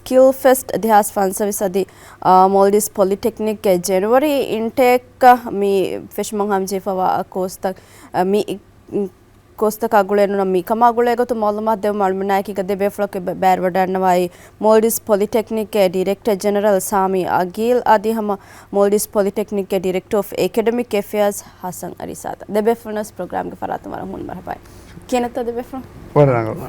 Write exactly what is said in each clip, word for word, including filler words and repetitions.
ސްކިލް ފެސްޓް ދެހާސް ފަންސަވީސް އަދި، އާ، މޯލްޑިވްސް ޕޮލިޓެކްނިކްގެ ޖެނުއަރީ އިންޓޭކް މި ފެށުމަށް ހަމަޖެހިފައިވާ ކޯސްތައް، އާ، މި ކޯސްތަކާ ގުޅޭ ނޫން މިކަމާ ގުޅޭ ގޮތުން މައުލޫމާތު ދެއްވުމަށް އަޅުމެންނާއެކީގަ ދެބޭފުޅަކު ބައިވެރިވަޑައިގަންނަވާ މޯލްޑިވްސް ޕޮލިޓެކްނިކްގެ ޑިރެކްޓަރ ޖެނެރަލް ސާމީ އަގީލް އަދި ހަމަ މޯލްޑިވްސް ޕޮލިޓެކްނިކްގެ ޑިރެކްޓަރ އޮފް އެކަޑެމިކް އެފެއާޒް ހަސަން ރިސާދަ. ދެބޭފުޅުންވެސް ޕްރޮގްރާމްގެ ފަރާތުން ވަރަށް ހުން މަރުހަބާ. ކިހިނެއްތޯ ދެބޭފުޅުން؟ ވަރަށް ރަނގަޅު.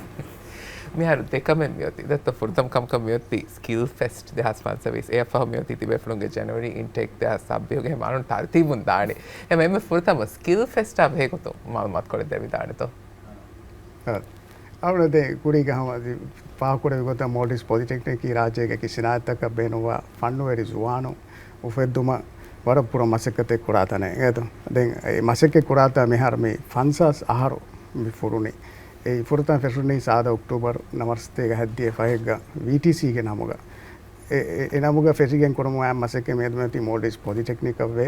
މިހާރު ދެކަމެއް މިއޮތީ. ދެއްތޯ ފުރަތަމަ ކަމަކަށް މިއޮތީ ސްކިލް ފެސްޓް ދެހާސް ފަންސަވީސް. އެއަށްފަހު މިއޮތީ ތިބޭފުޅުންގެ ޖެނުއަރީ އިންޓޭކް ދެހާސް ސައްބީހުގެ އެހެން އަޅުން ތަރުތީބުން ދާނީ. އެހެން އެންމެ ފުރަތަމަ ސްކިލް ފެސްޓާ ބެހޭގޮތުން މައުލޫމާތު ކޮށްދެވިދާނެތޯ؟ އަ، އަޅުގަނޑު ދެން ކުރީގަ ހަމަ ފާހަގަކުރެއްވި ގޮތަށް މޯލްޑިވްސް ޕޮލިޓެކްނިކް ރާއްޖޭގެ އެކި ސިނާއަތްތަކަށް ބޭނުންވާ ފަންނުވެރި ޒުވާނުން އުފެއްދުމަށް ވަރަށް ބުރަ މަސައްކަތެއް ކުރާ ތަނެއް އެދޯ. ދެން އެ މަސައްކަތް ކުރާތާ މިހާރު މި ފަންސާސް އަހަރު މި ފުރުނީ. އެ ފުރަތަމަ ފެށުނީ ސާދަ އޮކްޓޫބަރު ނަވާރަ ސަތޭކަ ހަތްދިހަ ފަހެއްގަ ވީޓީސީގެ ނަމުގަ. އެ، އެ، އެ ނަމުގަ ފެށިގެން ކުރަމުން އައި މަސައްކަތް މިއަދު މިއޮތީ މޯލްޑިވްސް ޕޮލިޓެކްނިކަށްވޭ،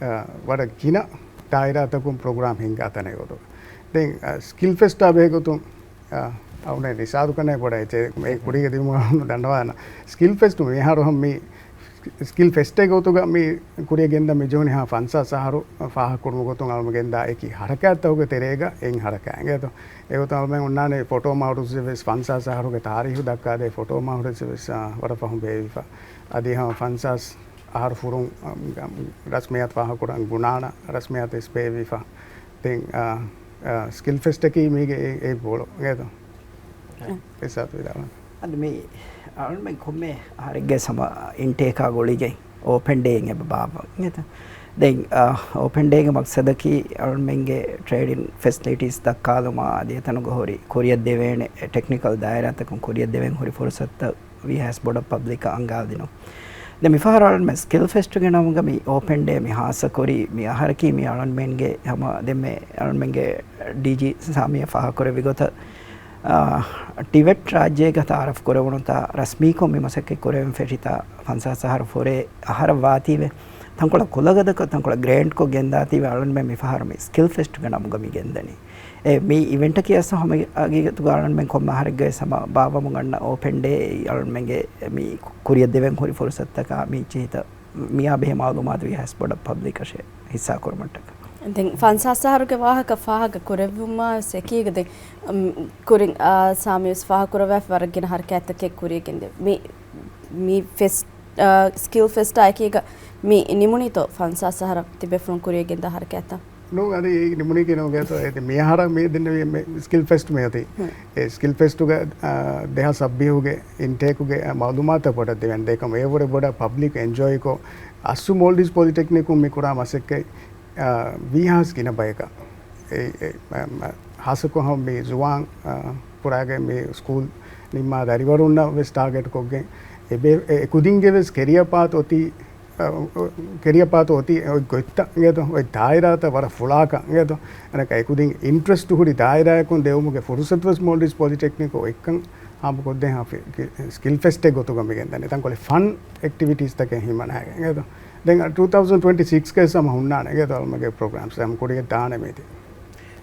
އަ، ވަރަށް ގިނަ ދާއިރާތަކުން ޕްރޮގްރާމް ހިންގާ ތަނެއް ގޮތުގަ. ދެން، އަ، ސްކިލް ފެސްޓާ ބެހޭގޮތުން، އަ، އަޅުގަނޑު ރިސާދު ކަންނޭނގެ ބޮޑަށް އެއްޗެއް މި ކުރީގެ ދިމުގަ ދަންނަވާނަ. ސްކިލް ފެސްޓު މިހާރު ހަމަ މި ސްކިލް ފެސްޓެއް ގޮތުގަ މި ކުރިޔަށް ގެންދާ މި ޖޫނި ހަ ފަންސާސް އަހަރު ފާހަގަކުރުމުގެ ގޮތުން އަޅުމެން ގެންދާ އެކި ހަރަކާތްތަކުގެ ތެރޭގަ އެއް ހަރަކާތް އިނގޭތޯ. އެގޮތުން އަޅުމެން އޮންނާނެ ފޮޓޯ މަހުރުސް ވެސް ފަންސާސް އަހަރުގެ ތާރީހު ދައްކާދޭ ފޮޓޯ މަހުރުސް ވެސް، އާ، ވަރަށް ފަހުން ބޭއްވިފަ. އަދި ހަ ފަންސާސް އަހަރު ފުރުން، އަ، ރަސްމިއްޔާތު ފާހަގަކުރަން ގުނާނަ ރަސްމިއްޔާތު ވެސް ބޭއްވިފަ. ދެން، އާ، އާ، ސްކިލް ފެސްޓަކީ މީގެ އެއް، އެއް ބޮޑު އިނގޭތޯ. އެ. އެސާތު ވިދާޅުވަން. އަދި މި އަޅުމެން ކޮންމެ އަހަރެއްގެ ހަމަ އިންޓޭކާ ގުޅިގެން އޯޕަން ޑޭއިން އެބަ ބާއްވަން އިނގޭތަ؟ ދެން، އާ، އޯޕަން ޑޭގެ މަޤްޞަދަކީ އަޅުމެންގެ ޓްރޭޑިން ފެސިލިޓީސް ދައްކާލުމާ އަދި އެތަނުގަ ހުރި ކުރިޔަށް ދެވޭނެ ޓެކްނިކަލް ދާއިރާތަކުން ކުރިޔަށް ދެވެން ހުރި ފުރުސަތުތައް ވީހާވެސް ބޮޑަށް ޕަބްލިކަށް އަންގާދިނުން. ދެން މިފަހަރު އަޅުމެން ސްކިލް ފެސްޓުގެ ނަމުގަ މި އޯޕަން ޑޭ މި ހާއްސަކުރީ މި އަހަރަކީ މި އަޅުމެންގެ ހަމަ ދެންމެ އަޅުމެންގެ ޑީޖީ ސާމީއަށް ފާހަގަކުރެއްވި ގޮތަށް، އާ، ޓިވެޓް ރާއްޖޭގަ ތައާރަފް ކުރެވުނުތާ ރަސްމީކޮށް މި މަސައްކަތް ކުރެވެން ފެށިތާ ފަންސާސް އަހަރު ފުރޭ އަހަރަށް ވާތީވެ، ތަންކޮޅެއް ކުލަގަދަކޮށް، ތަންކޮޅެއް ގްރޭންޑްކޮށް ގެންދާތީވެ އަޅުންމެން މިފަހަރު މި ސްކިލް ފެސްޓުގެ ނަމުގަ މި ގެންދަނީ. އެ، މި އިވެންޓަކީ އަސް ހަމަ ހަގީގަތުގަ އަޅުންމެން ކޮންމެ އަހަރެއްގަ ވެސް ހަމަ ބާއްވަމުން އަންނަ އޯޕަން ޑޭ އަޅުންމެންގެ މި ކުރިޔަށް ދެވެން ހުރި ފުރުސަތުތަކާ މި އެއްޗިހިތަށް މިއާ ބެހޭ މައުލޫމާތު ވީހާވެސް ބޮޑަށް ޕަބްލިކަށް ހިއްސާ ކުރުމަށްޓަކަ. ދެން ފަންސާސް އަހަރުގެ ވާހަކަ ފާހަގަ ކުރެއްވުމާ އެކީގަ ދެން، އަމް، ކުރިން، އާ، ސާމީ ވެސް ފާހަގަ ކުރައްވާފަ ވަރަށް ގިނަ ހަރަކާތްތަކެއް ކުރިޔަށް ގެންދެވި. މި، މި ފެސް، އާ، ސްކިލް ފެސްޓާ އެކީގަ މި ނިމުނީތޯ ފަންސާސް އަހަރަށް ތިބޭފުޅުން ކުރިޔަށް ގެންދާ ހަރަކާތްތައް؟ ނޫން، އަދި އެ ނިމުނީކީ ނޫން ގޭތޯ، އެ މި އަހަރަށް މި ދެންނެވި ސްކިލް ފެސްޓް މިއޮތީ. ހުން. އެ ސްކިލް ފެސްޓުގަ، އާ، ދެހާސް ސައްބީހުގެ އިންޓޭކުގެ މައުލޫމާތު ބޮޑަށް ދެވެން ދޭކަމަށް އެއަށްވުރެ ބޮޑަށް ޕަބްލިކް އެންޖޯއިކޮށް އަސްލު މޯލްޑިވްސް ޕޮލިޓެކްނިކުން މި ކުރާ މަސައްކަތް، އާ، ވީހާވެސް ގިނަ ބަޔަކަށް އެ، އެ، މަ، މަ، ހާއްސަކޮށް ހަމަ މި ޒުވާން، އާ، ފުރާގެ މި ސްކޫލް ނިންމާ ދަރިވަރުންނަށް ވެސް ޓާގެޓް ކޮށްގެން އެ ބޭ-، އެ، އެ ކުދިންގެ ވެސް ކެރިއަ ޕާތު އޮތީ، އަ، ކެރިއަ ޕާތު އޮތީ އޮތް ގޮތްތައް އިނގޭތޯ، އޮތް ދާއިރާތައް ވަރަށް ފުޅާކަށް އިނގޭތޯ، އަނެކަ އެ ކުދިން އިންޓްރެސްޓް ހުރި ދާއިރާއަކުން ދެވުމުގެ ފުރުސަތު ވެސް މޯލްޑިވްސް ޕޮލިޓެކްނިކު އޮތްކަން ހާމަކޮށްދޭ ހާ ފި-، ކި-، ސްކިލް ފެސްޓެއް ގޮތުގަ މި ގެންދަނީ ތަންކޮޅެއް ފަން އެކްޓިވިޓީސްތަކެއް ހިމަނާގެން އިނގޭތޯ. ދެން ޓޫ ތައުޒަންޑް ޓްވެންޓީ ސިކްސް ގެ ސަމަ ހުންނާނެ އިނގޭތޯ އަޅުމެންގެ ޕްރޮގްރާމްސް ހަމަ ކުރިޔަށް ދާނެ މީތި.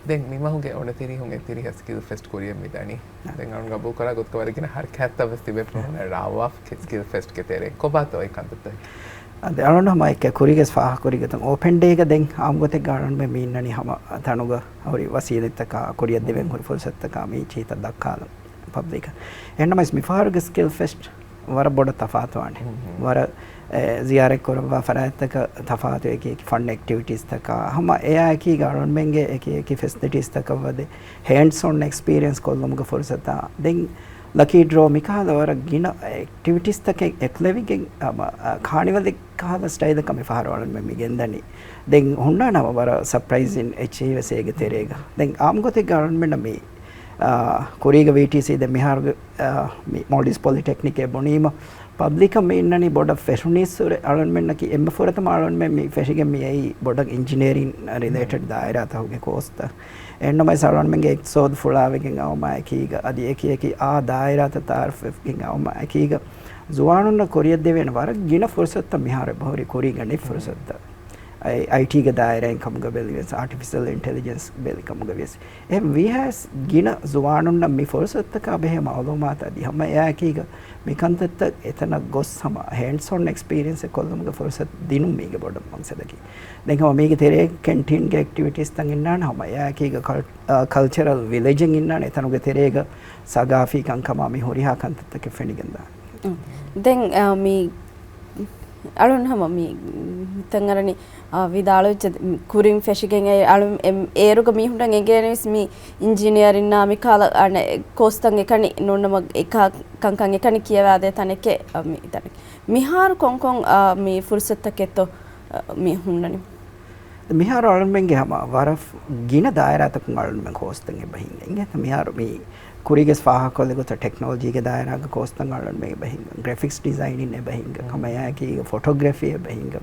ދެން މި މަހުގެ އޮނަ ތިރީހުން އެތިރީހަށް ސްކިލް ފެސްޓް ކުރިޔަށް މިދަނީ. ދެން އަޅުން ގަބޫލު ކުރާ ގޮތުގަ ވަރަށް ގިނަ ހަރަކާތްތައް ވެސް ތިބޭފުޅުން ރާވާފަ ސްކިލް ފެސްޓްގެ ތެރެއިން. ކޮބާތޯ އެ ކަންތައްތައް؟ އަދި އަޅުން ހަމަ އެކެ ކުރީގެ ފާހަގަކުރި ގޮތުން އޯޕަން ޑޭގަ ދެން އާއްމު ގޮތެއްގަ އަޅުންމެން މި އިންނަނީ ހަމަ ތަނުގަ ހުރި ވަސީލަތްތަކާ ކުރިޔަށް ދެވެން ހުރި ފުރުސަތުތަކާ މި އެއްޗިހިތައް ދައްކާލަން ޕަބްލިކަށް. އެހެންނަމަވެސް މިފަހަރުގެ ސްކިލް ފެސްޓް ވަރަށް ބޮޑަށް ތަފާތުވާނެ. ހުން، ހުން. ވަރަށް، އެ، ޒިޔާރަތް ކުރައްވާ ފަރާތްތަކަށް ތަފާތު އެކި އެކި ފަން އެކްޓިވިޓީސްތަކާ ހަމަ އެއާ އެކީގަ އަޅުންމެންގެ އެކި އެކި ފެސިލިޓީސްތަކަށް ވަދެ ހޭންޑްސް އޮން އެކްސްޕީރިއެންސް ކޮށްލުމުގެ ފުރުސަތާ ދެން ލަކީ ޑްރޯ މިކަހަލަ ވަރަށް ގިނަ އެކްޓިވިޓީސްތަކެއް އެކުލެވިގެން، އަ، މަ، އަ، ކާނިވަލެއް ކަހަލަ ސްޓައިލަކަށް މިފަހަރު އަޅުންމެން މި ގެންދަނީ. ދެން ހުންނާނެ ހަމަ ވަރަށް ސަޕްރައިޒިން އެއްޗެހި ވެސް އޭގެ ތެރޭގަ. ދެން އާއްމު ގޮތެއްގަ އަޅުންމެންނަށް މި، އާ، ކުރީގަ ވީޓީސީ ދެން މިހާރުގެ، އާ، މި މޯލްޑިވްސް ޕޮލިޓެކްނިކޭ ބުނީމަ، ޕަބްލިކަށް މި އިންނަނީ ބޮޑަށް ފެށުނީއްސުރެ އަޅުންމެންނަކީ އެންމެ ފުރަތަމަ އަޅުންމެން މި ފެށިގެން މި އައީ ބޮޑަށް އިންޖިނިއަރިން ރިލޭޓެޑް ދާއިރާތަކުގެ ކޯސްތައް. އެހެންނަމަވެސް އަޅުންމެންގެ އިޤްތިޞާދު ފުޅާވެގެން އައުމާ އެކީގަ، އަދި އެކި އެކި އާ ދާއިރާތައް ތައާރަފްވެގެން އައުމާ އެކީގަ، ޒުވާނުންނަށް ކުރިޔަށްދެވޭނެ ވަރަށް ގިނަ ފުރުސަތުތައް މިހާރު އެބަހުރި ކުރީގަ ނެތް ފުރުސަތުތައް. އައިޓީގެ ދާއިރާއިން ކަމުގަ ބެލިވެސް، އާޓިފިޝަލް އިންޓެލިޖެންސް ބެލި ކަމުގަ ވިޔަސް، އެހެން ވީހާވެސް ގިނަ ޒުވާނުންނަށް މި ފުރުސަތުތަކާ ބެހޭ މައުލޫމާތު އަދި ހަމަ އެއާއެކީގަ މި ކަންތައްތައް އެތަނަށް ގޮސް ހަމަ ހޭންޑްސް އޮން އެކްސްޕީރިއެންސެއް ކޮށްލުމުގެ ފުރުސަތު ދިނުން މީގެ ބޮޑު މަގްސަދަކީ. ދެން ހަމަ މީގެ ތެރޭ ކެންޓީންގެ އެކްޓިވިޓީސްތައް އިންނާނެ، ހަމަ އެއާއެކީގަ ކަލް-، އާ، ކަލްޗަރަލް ވިލެޖެއް އިންނާނެ، އެތަނުގެ ތެރޭގަ ސަގާފީ ކަންކަމާ މި ހުރިހާ ކަންތައްތަކެއް ފެނިގެންދާނެ. ދެން، އާ، މި އަޅުން ހަމަ މި ތަން އަރަނި، އާ، ވިދާޅުވެއްޖެ ކުރިން ފެށިގެން އެ އަޅުން އެ-، އޭރުގަ މީހުންނަށް އެނގޭނެވެސް މި އިންޖިނިއަރިންނާ މި ކާލަ އަނެއް ކޯސްތައް އެކަނި ނޫންނަމަ އެކާ ކަންކަން އެކަނި ކިޔަވާދޭ ތަނެކޭ، އާ، މި ތަނެއް. މިހާރު ކޮންކޮން، އާ، މި ފުރުސަތުތަކެއްތޯ، އާ، މި ހުންނަނީ؟ މިހާރު އަޅުމެންގެ ހަމަ ވަރަށް ގިނަ ދާއިރާތަކުން އަޅުމެން ކޯސްތައް އެބަ ހިންގަ. އިނގޭތަ މިހާރު މި ކުރީގެސް ފާހަގަކޮށްލި ގޮތަށް ޓެކްނޮލޮޖީގެ ދާއިރާގަ ކޯސްތައް އަޅުމެން އެބަ ހިންގަ. ގްރެފިކްސް ޑިޒައިނިން އެބަ ހިންގަ. ހަމަ އެއާއެކީގަ ފޮޓޯގްރެފީ އެބަ ހިންގަ.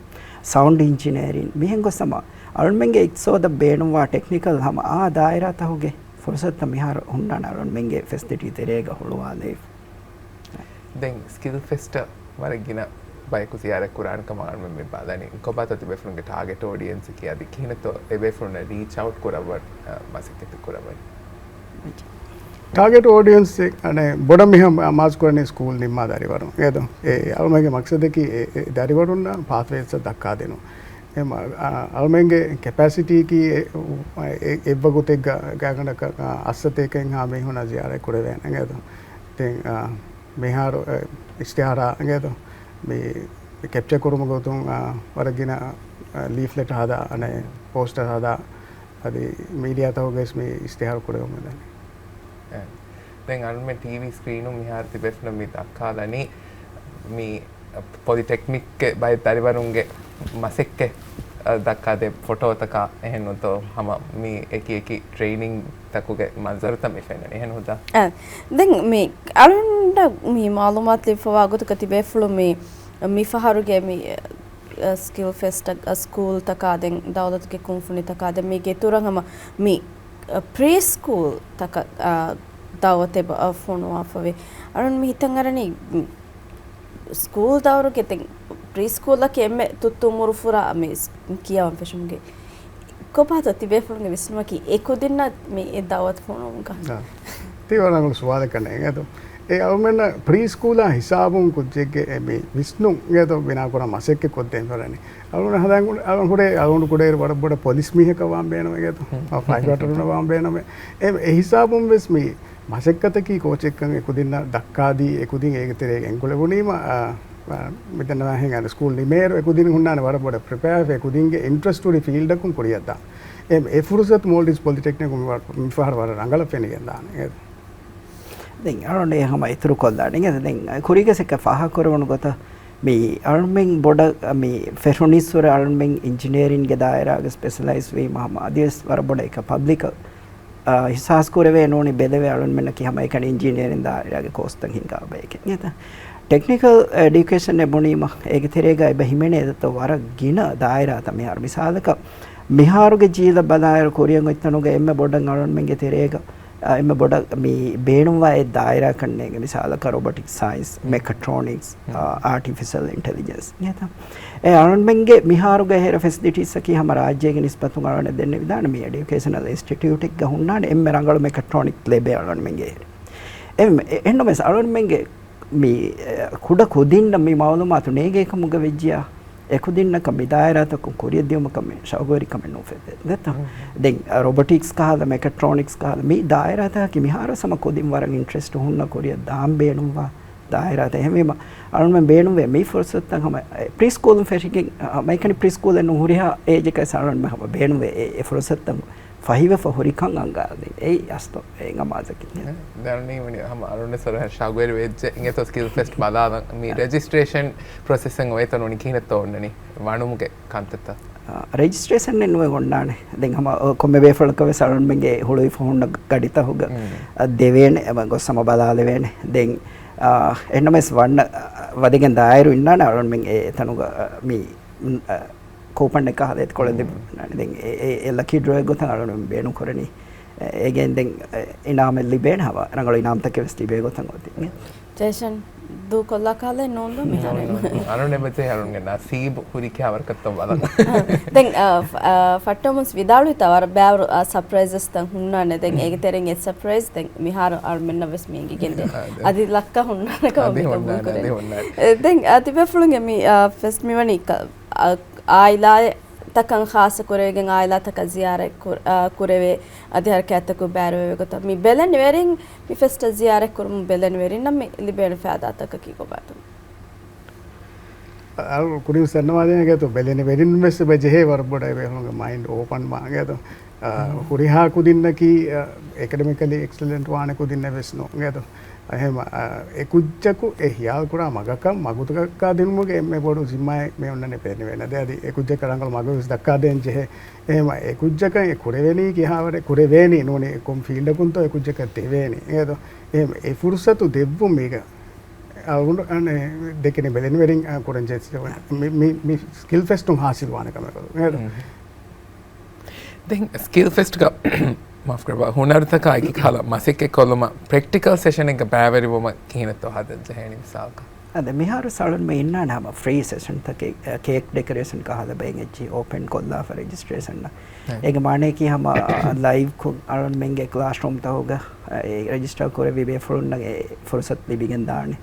ސައުންޑް އިންޖިނިއަރިން މިހެން ގޮސް ހަމަ އަޅުމެންގެ އިގްތިސޯދަށް ބޭނުންވާ ޓެކްނިކަލް ހަމަ އާ ދާއިރާތަކުގެ ފުރުސަތުތައް މިހާރު ހުންނާނެ އަޅުމެންގެ ފެސިލިޓީ ތެރޭގަ ހުޅުވާލައިފަ. ދެން ސްކިލް ފެސްޓަށް ވަރަށް ގިނަ ބަޔަކު ޒިޔާރަތް ކުރާނެ ކަމަށް އަޅުމެން މި ބަލަނީ. ކޮބާތޯ ތިބޭފުޅުންގެ ޓާގެޓް އޯޑިއެންސަކީ އަދި ކިހިނެއްތޯ އެބޭފުޅުންނަށް ރީޗް އައުޓް ކުރައްވަން، އަ، މަސައްކަތެއް ކުރައްވަނީ؟ ޓާގެޓް އޯޑިއެންސް އަނެއް ބޮޑަށް މިހާ މާޒް ކުރަނީ ސްކޫލް ނިންމާ ދަރިވަރުން. އޭދޯ އެ އަޅުމެންގެ މަގްސަދަކީ އެ، އެ ދަރިވަރުންނަށް ޕާތްވޭސް ދައްކާދިނުން. އެ މަ-، އަ-، އަޅުމެންގެ ކެޕޭސިޓީއަކީ އެ، އެ، އެއްވަގުތެއްގަ ގާގަނޑަކަށް އައްސަތޭކައެއްހާ މީހުންނާ ޒިޔާރަތް ކުރެވޭނެ. އޭދޯ ދެން، އަ، މިހާރު، އެ، އިޝްތިހާރާ އިނގޭތޯ މި ކެޕްޗާ ކުރުމުގެ ގޮތުން، އަ، ވަރަށް ގިނަ، އަ، ލީފްލެޓް ހަދާ، އަނެއް ޕޯސްޓަރ ހަދާ، އަދި މީޑިއާތަކުގައިވެސް މި އިޝްތިހާރު ކުރެވެމުންދަނީ. އެ، ދެން އަންމެ ޓީވީ ސްކްރީނުން މިހާރު ތިބޭފުޅުން މި ދައްކާލަނީ މި ޕޮލިޓެކްނިކްގެ ބައެއް ދަރިވަރުންގެ މަސައްކަތް ދައްކާދޭ ފޮޓޯތަކާ އެހެން ނުތޯ ހަމަ މި އެކި އެކި ޓްރެއިނިންގްތަކުގެ މަންޒަރުތައް މި ފެންނަނީ. އެހެން ހުދާ؟ އަ، ދެން މި އަޅުންނަށް މި މައުލޫމާތު ލިބިފަވާ ގޮތަކަށް ތިބޭފުޅުން މި، މި ފަހަރުގެ މި، އަ، ސްކިލް ފެސްޓަށް، އަ، ސްކޫލްތަކާ ދެން ދައުލަތުގެ ކުންފުނިތަކާ ދެން މީގެ އިތުރަށް ހަމަ މި، އަ، ޕްރީ ސްކޫލްތަކަށް، އަ، ދައުވަތެއް ބަ-، އަ، ފޮނުވާފަވޭ. އަޅުން މި ހިތަށް އަރަނީ މި ސްކޫލް ދައުރުގެ ދެން ޕްރީ ސްކޫލަކީ އެންމެ ތުއްތު އުމުރު ފުރާ މި ސް-، ކިޔަވަން ފެށުމުގެ ކޮބާތޯ ތިބޭފުޅުންގެ ވިސްނުމަކީ އެ ކުދިންނަށް މި އެ ދައުވަތު ފޮނުވުމުގަ؟ އާ. ތީ ވަރަށް ރަނގަޅު ސުވާލެއް ކަންނޭނގެ. އެ އަޅުމެންނަށް ޕްރީ ސްކޫލާ ހިސާބުން ކުއްޖެއްގެ އެ މި ވިސްނުން އިނގޭތޯ ބިނާ ކުރާ މަސައްކަތް ކޮށްދޭން ފަރަނީ. އަޅުގަނޑު ހަދާން ގުޅޭ، އަޅުގަނޑު ހުރޭ އަޅުގަނޑު ކުޑައިރު ވަރަށް ބޮޑަށް ޕޮލިސް މީހަކަށް ވާން ބޭނުމެއް އިނގޭތޯ. ހުން. ފައިޓަރުން ވާން ބޭނުމެއް. އެ، އެ ހިސާބުން ވެސް މި މަސައްކަތަކީ ކޯޗެއްކަން އެކުދިންނަށް ދައްކާދީ، އެކުދިން އޭގެ ތެރޭގަ އެންގުޅެވުނީމަ، އާ، އާ، މިތަނަށް ހިނގާ ސްކޫލް ނިމޭއިރު އެކުދިން ހުންނާނެ ވަރަށް ބޮޑަށް ޕްރިޕެއާވެފަ އެކުދިންގެ އިންޓްރެސްޓް ހުރި ފީލްޑަކުން ކުރިއަށްދާން. އެ، އެ ފުރުސަތު މޯލްޑިވްސް ޕޮލިޓެކްނިކުން މި ވަ-، މިފަހަރު ވަރަށް ރަނގަޅަށް ފެނިގެންދާނެ. ދެން އަޅުގަނޑު ހަމަ އިތުރު ކޮށްލާނެ. ދެން ކުރީގެ ސެކަ ފާހަގަކުރެވުނު ގޮތަށް މި އަޅުމެން ބޮޑަށް މި ފެށުނީސްވުރެ އަޅުމެން އިންޖިނިއަރިންގެ ދާއިރާގެ ސްޕެޝަލައިޒް ވީމަ ހަމަ އަދިވެސް ވަރަށް ބޮޑަށް އެކަ ޕަބްލިކަށް، އާ، އިހްސާސް ކުރެވޭ ނޫނީ ބެލެވޭ އަޅުމެންނަކީ ހަމައެކަނި އިންޖިނިއަރިން ދާއިރާގެ ކޯސްތައް ހިންގާ ބަޔެކޭ. އެތަ ޓެކްނިކަލް އެޑިއުކޭޝަން އެ ބުނީމަ އޭގެ ތެރޭގަ އެބަ ހިމެނޭ ދަތޯ ވަރަށް ގިނަ ދާއިރާތައް މިހާރު މިސާލަކަށް މިހާރުގެ ޖީލަށް ބަލާއިރު ކުރިއަށް އޮތްތަނުގަ އެންމެ ބޮޑަށް އަޅުމެންގެ ތެރޭގަ އާ، އެންމެ ބޮޑަށް މި ބޭނުންވާ އެއް ދާއިރާ ކަންނޭނގެ މިސާލަކަށް ރޮބޮޓިކް ސައިންސް، މެކަޓްރޯނިކްސް، އާ، އާޓިފިޝަލް އިންޓެލިޖެންސް. އެތަ؟ އެ އަޅުމެންގެ މިހާރުގެ ހެރަ ފެސިލިޓީސްއަކީ ހަމަ ރާއްޖޭގެ ނިސްބަތުން އަޅުގަނޑަށް ދެންނެވިދާނެ މި އެޑިއުކޭޝަނަލް އިންސްޓިޓިއުޓެއްގަ ހުންނާނެ އެންމެ ރަނގަޅު މެކަޓްރޯނިކް ލެބެއް އަޅުގަނޑުމެންގެ ހެރެ. އެ، އެ، އެހެންނަމަވެސް އަޅުގަނޑުމެންގެ މި، އެ، ކުޑަ ކުދިންނަށް މި މައުލޫމާތު ނޭނގޭ ކަމުގަ ވެއްޖިޔާ، އެކުދިންނަކަށް މި ދާއިރާތަކުން ކުރިއަށް ދިއުމަކަށް މި ޝައުގުވެރިކަމެއް ނޫފެއްދޭ. ދެއްތަ؟ ދެން، އަ، ރޮބޮޓިކްސް ކަހަލަ، މެކަޓްރޯނިކްސް ކަހަލަ، މި ދާއިރާތަކަކީ މިހާރު ހަމަ ކުދިން ވަރަށް އިންޓްރެސްޓް ހުންނަ ކުރިއަށް ދާން ބޭނުންވާ ދާއިރާތައް. އެހެންވީމަ، އަޅުގަނޑުމެން ބޭނުންވޭ މި ފުރުސަތުތައް ހަމަ، އެ، ޕްރީ ސްކޫލުން ފެށިގެން، އަ، މައިކަނި ޕްރީ ސްކޫލެއް ނޫން ހުރިހާ އޭޖަކަށް އަޅުގަނޑުމެން ހަމަ ބޭނުންވޭ އެ، އެ ފުރުސަތުތައް ފަހިވެފަ ހުރިކަން އަންގާދޭ. އެއީ އަސްތޮ އެ ނަމާދަކީ. ދެން ނީ ވަނީ ހަމަ އަޅުގަނޑު ސޮރަ ޝައުގުވެރި ވެއްޖެ އިނގޭތޯ ސްކިލް ފެސްޓް ބަލާލަން. މި ރެޖިސްޓްރޭޝަން ޕްރޮސެސް އެއް އޮވޭތޯ ނޫނީ ކިހިނެއްތޯ އޮންނަނީ ވަނުމުގެ ކަންތައްތައް؟ އާ، ރެޖިސްޓްރޭޝަން އެއް ނުވެ އޮންނާނެ. ދެން ހަމަ، އަ، ކޮންމެ ބޭފުޅަކަށް ވެސް އަޅުގަނޑުމެންގެ ހުޅުވިފަ ހުންނަ ގަޑިތަކުގަ، އަ، ދެވޭނެ، އެ، ގޮސް ހަމަ ބަލާލެވޭނެ. ދެން، އާ، އެހެންނަމަވެސް ވަންނަ، އަ، ވަދެގެން ދާއިރު އިންނާނެ އަޅުގަނޑުމެން އެ، އެތަނުގަ، އަ، މި، އަ، ކޫޕަނެއް ކަހަލަ އެތިކޮޅެއް ލިބުނާނެ. ދެން އެ، އެ، އެ ލަކީ ޑްރޯއެއް ގޮތަށް އަޅުގަނޑު ބޭނުން ކުރަނީ. އެ، އޭގެން ދެން، އެ، އިނާމެއް ލިބޭނެ ހަމަ ރަނގަޅު އިނާމްތަކެއް ވެސް ލިބޭ ގޮތަށް އޮތީ. ޖޭޝަން، ދޫކޮށްލާ ކަހަލަ ނޫން ދޯ މިހާރު. އަރުން އެބަޖެހޭ އަރުންގެ ނަސީބު ހުރި ކިހާވަރަކަށްތޯ ބަލަން. ދެން، އަ، ފަ-، އަ، ފައްޓަމުސް ވިދާޅުވިތާ ވަރަށް ބާރު، އަ، ސަޕްރައިޒަސްތައް ހުންނާނެ. ދެން އޭގެ ތެރެއިން އެއް ސަޕްރައިޒް ދެން މިހާރު އަރުމެންނަށް ވެސް މި އެނގިގެންދޭ. އަދި ލައްކަ ހުންނާނެ ކަމަށް މި ގަބޫލު ކުރޭ. އެ، ދެން، އަ، ތިބޭފުޅުންގެ މި، އަ، ފެސްޓް މިވަނީ ކަ-، އަ، އާއިލާ ތަކަށް ޚާއްޞަ ކުރެވިގެން އާއިލާތަކަށް ޒިޔާރަތް ކުރ-، އާ، ކުރެވޭ އަދި ހަރަކާތްތަކުގެ ބައިވެރިވޭ ގޮތަށް މި ބެލެނިވެރިން މި ފެސްޓަށް ޒިޔާރަތް ކުރުމުން ބެލެނިވެރިންނަށް މި ލިބޭނެ ފައިދާތަކަކީ ކޮބާތޯ؟ އަ، ކުރިން ސަންނަވާދޭނެ ގޭތޯ ބެލެނިވެރިން ވެސް އެބަ ޖެހޭ ވަރަށް ބޮޑަށް އެބޭފުޅުންގެ މައިންޑް އޯޕަން ވާން ގޭތޯ. އަ، ހުރިހާ ކުދިންނަކީ، އަ، އެކަޑެމިކަލީ އެކްސެލެންޓް ވާނެ ކުދިންނެއް ވެސް ނޫން ގޭތޯ. އެހެން، އަ، އެ ކުއްޖަކު އެ ހިޔާލު ކުރާ މަގަކަށް މަގު ދައްކާ ދިނުމުގެ އެންމެ ބޮޑު ޒިންމާއެއް މި އޮންނަނީ ބެލެނިވެރިން. އަދި، އަދި އެ ކުއްޖަކަށް ރަނގަޅު މަގު ވެސް ދައްކާ ދޭން ޖެހޭ. އެހެން އެ ކުއްޖަކަށް އެ ކުރެވެނީ ކިހާވަރެއް ކުރެވޭނީ ނޫނީ ކޮން ފީލްޑަކުންތޯ އެ ކުއްޖަކަށް ދެވޭނީ. އެހެން އެ ފުރުސަތު ދެއްވުން މީގަ އަޅުގަނޑު ދެކެނީ ބެލެނިވެރިން ކުރަން ޖެހޭ މި، މި، މި ސްކިލް ފެސްޓުން ހާސިލް ވާނެ ކަމެއް. ދެން ސްކިލް ފެސްޓްގަ މާފްކުރައްވާ، ހުނަރުތަކާ އެކި ކަހަލަ މަސައްކަތްކޮށްލުމަށް ޕްރެކްޓިކަލް ސެޝަނެއްގަ ބައިވެރިވުމަށް ކިހިނެއްތޯ ހަދަން ޖެހޭނީ މިސާލަކަށް؟ އަދި މިހާރު ސަޅުން މި އިންނާނެ ހަމަ ފްރީ ސެޝަންތަކެއް، ކޭކް ޑެކޮރޭޝަން ކަހަލަ ބައެއް އެއްޗި އޯޕަން ކޮށްލާފަ ރެޖިސްޓްރޭޝަން. އޭގެ މާނައަކީ ހަމަ ލައިވް ކޮށް އަޅުންމެންގެ ކްލާސްރޫމްތަކުގަ ރެޖިސްޓަރ ކުރެއްވި ބޭފުޅުންނަށް އެ ފުރުސަތު ލިބިގެން ދާނެ.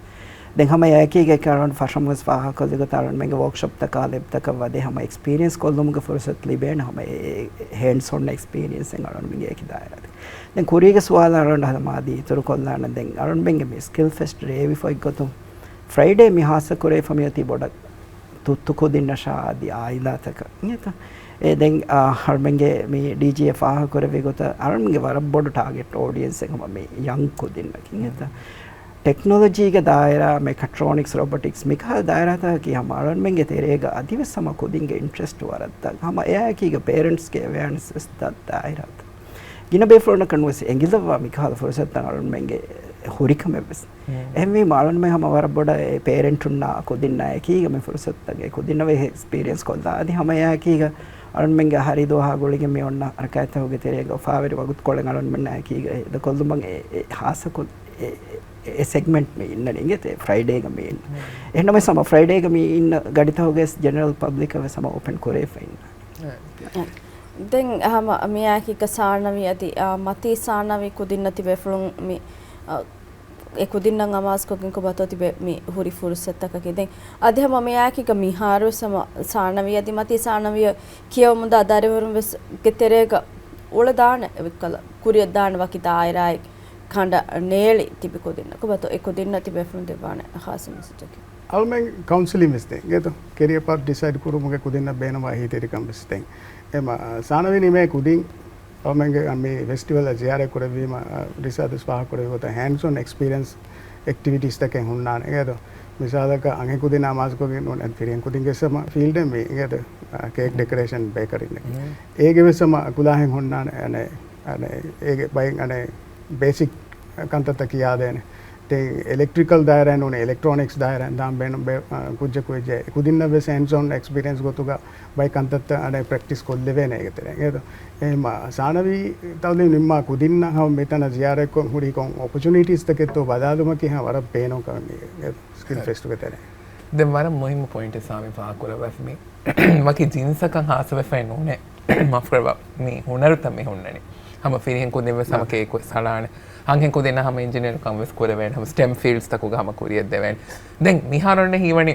ދެން ހަމަ އެއާއެކީގަ އަޅުން ފަށަމުވެސް ފާހަގަކޮށްލި ގޮތަށް އަޅުންމެންގެ ވޯކްޝޮޕްތަކާ ލެބްތަކަށް ވަދެ ހަމަ އެކްސްޕީރިއެންސް ކޮށްލުމުގެ ފުރުސަތު ލިބޭނެ ހަމަ އެ ހޭންޑްސް އޮން އެކްސްޕީރިއެންސެއް އަޅުންމެންގެ އެކި ދާއިރާތަކަށް. ދެން ކުރީގެ ސުވާލަށް އަޅުން ހަމަ އަދި އިތުރު ކޮށްލާނަން. ދެން އަޅުންމެންގެ މި ސްކިލް ފެސްޓް ރޭވިފައި ގޮތުން ފްރައިޑޭ މި ހާއްސަ ކުރެވިފަ މިއޮތީ ބޮޑަށް ތުއްތު ކުދިންނަށާ އަދި އާއިލާތަކަށް އިނގޭތަ؟ އެ ދެން، އާ، އަޅުމެންގެ މި ޑީޖީއޭ ފާހަގަކުރެއްވި ގޮތަށް އަޅުމެންގެ ވަރަށް ބޮޑު ޓާގެޓް އޯޑިއެންސެއް ހަމަ މި ޔަންގް ކުދިންނަކީ އިނގޭތަ؟ ޓެކްނޮލޮޖީގެ ދާއިރާ، މެކަޓްރޯނިކްސް، ރޮބޮޓިކްސް މިކަހަލަ ދާއިރާތަކަކީ ހަމަ އަޅުމެންގެ ތެރޭގަ އަދިވެސް ހަމަ ކުދިންގެ އިންޓްރެސްޓް ވަރަށް ދަށް. ހަމަ އެއާއެކީގަ ޕޭރެންޓްސްގެ އެވެއާނެސް ވެސް ދަށް ދާއިރާތައް. ގިނަ ބޭފުޅުންނަކަށް ނުވެސް އެނގިލައްވާ މިކަހަލަ ފުރުސަތުތައް އަޅުމެންގެ ހުރިކަމެއްވެސް. އެހެންވީމަ އަޅުމެން ހަމަ ވަރަށް ބޮޑަށް އެ ޕޭރެންޓުންނާ ކުދިންނާ އެކީގަ މި ފުރުސަތުތައް އެ ކުދިންނަށް ވެސް އެކްސްޕީރިއެންސް ކޮށްލާ. އަދި ހަމަ އެއާއެކީގަ އަޅުމެންގެ އަހަރީ ދުވަހާ ގުޅިގެން މި އޮންނަ ހަރަކާތްތަކުގެ ތެރޭގަ އުފާވެރި ވަގުތުކޮޅެއް އަޅުމެންނާ އެކީގަ އެ ދަކޮށްލުމަށް އެ، އެ ހާއްސަކޮށް އެ، އެ ސެގްމެންޓް މި އިންނަނީ އިނގޭތަ ފްރައިޑޭގަ މި އިންނަ. އެހެންނަމަވެސް ހަމަ ފްރައިޑޭގަ މި އިންނަ ގަޑިތަކުގަ ވެސް ޖެނެރަލް ޕަބްލިކަށް ވެސް ހަމަ އޯޕަން ކުރެވިފަ އިންނަ. ދެން ހަމަ މިއާއެކީގަ ސާނަވީ އަދި، އާ، މަތީ ސާނަވީ ކުދިންނަށް ތިބޭފުޅުން މި، އާ، އެ ކުދިންނަށް އަމާޒުކޮށްގެން ކޮބާތޯ ތިބެ މި ހުރި ފުރުސަތަކަކީ. ދެން އަދި ހަމަ މިއާއެކީގަ މިހާރުވެސް ހަމަ ސާނަވީ އަދި މަތީ ސާނަވީއަށް ކިޔަވަމުންދާ ދަރިވަރުން ވެސް ގެ ތެރޭގަ އުޅެދާނެ އެވެއްކަލަ ކުރިއަށްދާނެ ވަކި ދާއިރާއެއް ކަނޑަ ނޭޅި ތިބި ކުދިންނަށް ކޮބާތޯ އެ ކުދިންނަށް ތިބޭފުޅުން ދެއްވާނެ ޚާއްޞަ މެސެޖަކީ. އަޅުމެން ކައުންސިލިން ވެސް ދޭން ގޭތޯ، ކެރިއަ ޕާތް ޑިސައިޑް ކުރުމުގެ ކުދިންނަށް ބޭނުންވާ އެހީތެރިކަން ވެސް ދޭން. އެމަ، ސާނަވީ ނިމޭ ކުދިން އަޅުމެންގެ މި ފެސްޓިވަލަށް ޒިޔާރަތް ކުރެއްވީމަ، އަ، ރިޝާދު ވެސް ފާހަގަކުރެއްވި ގޮތަށް ހޭންޑްސް އޮން އެކްސްޕީރިއެންސް އެކްޓިވިޓީސްތަކެއް ހުންނާނެ އިނގޭތޯ. މިސާލަކަށް އަންހެން ކުދިންނާ އަމާޒުކޮށްގެން ނޫން ފިރިހެން ކުދިންގެ ހަމަ ފީލްޑެއް މި އިނގޭތޯ، އަ، ކޭކް ޑެކޮރޭޝަން ބޭކަރީންނަކީ. އޭގެ ވެސް ހަމަ ކުލާހެއް ހުންނާނެ، އަނެ، އަނެ، އޭގެ ބައިން އަނެ ބޭސިކް ކަންތައްތައް ކިޔާދޭނެ. ދެން އެލެކްޓްރިކަލް ދާއިރާއިން ނޫނީ އެލެކްޓްރޯނިކްސް ދާއިރާއިން ދާން ބޭނުން ބޭ-، އަ، ކުއްޖަކު ވެއްޖެ. އެ ކުދިންނަށް ވެސް ހޭންޑްސް އޮން އެކްސްޕީރިއެންސް ގޮތުގަ ބައެއް ކަންތައްތައް އަނެއް ޕްރެކްޓިސް ކޮށްލެވޭނެ އޭގެ ތެރެއިން. އެހެންވީމަ ސާނަވީ ތައުލީމް ނިންމާ ކުދިންނަށް ހަމަ މިތަނަށް ޒިޔާރަތްކޮށް ހުރި ކޮން އޮޕޮޗުނިޓީސްތަކެއްތޯ ބަލާލުމަކީ ހަމަ ވަރަށް ބޭނުން ކަމެއް މި ސްކިލް ފެސްޓުގެ ތެރެއިން. ދެން ވަރަށް މުހިއްމު ޕޮއިންޓެއް ސާމި ފާހަގަކުރައްވައިފި މި ވަކި ޖިންސަކަށް ހާއްސަވެފައި ނޫނޭ. މާފްކުރައްވާ، މި ހުނަރުތައް މި ހުންނަނީ. ހަމަ ފިރިހެން ކުދިން ވެސް ހަމަ ކޭކް ވެސް ހަޅާނެ. އަންހެން ކުދިންނަށް ހަމަ އިންޖިނިއަރު ކަން ވެސް ކުރެވޭނެ. ހަމަ ސްޓެމް ފީލްޑްސްތަކުގަ ހަމަ ކުރިއަށް ދެވޭނެ. ދެން މިހާރު އޮންނަ ހީވަނީ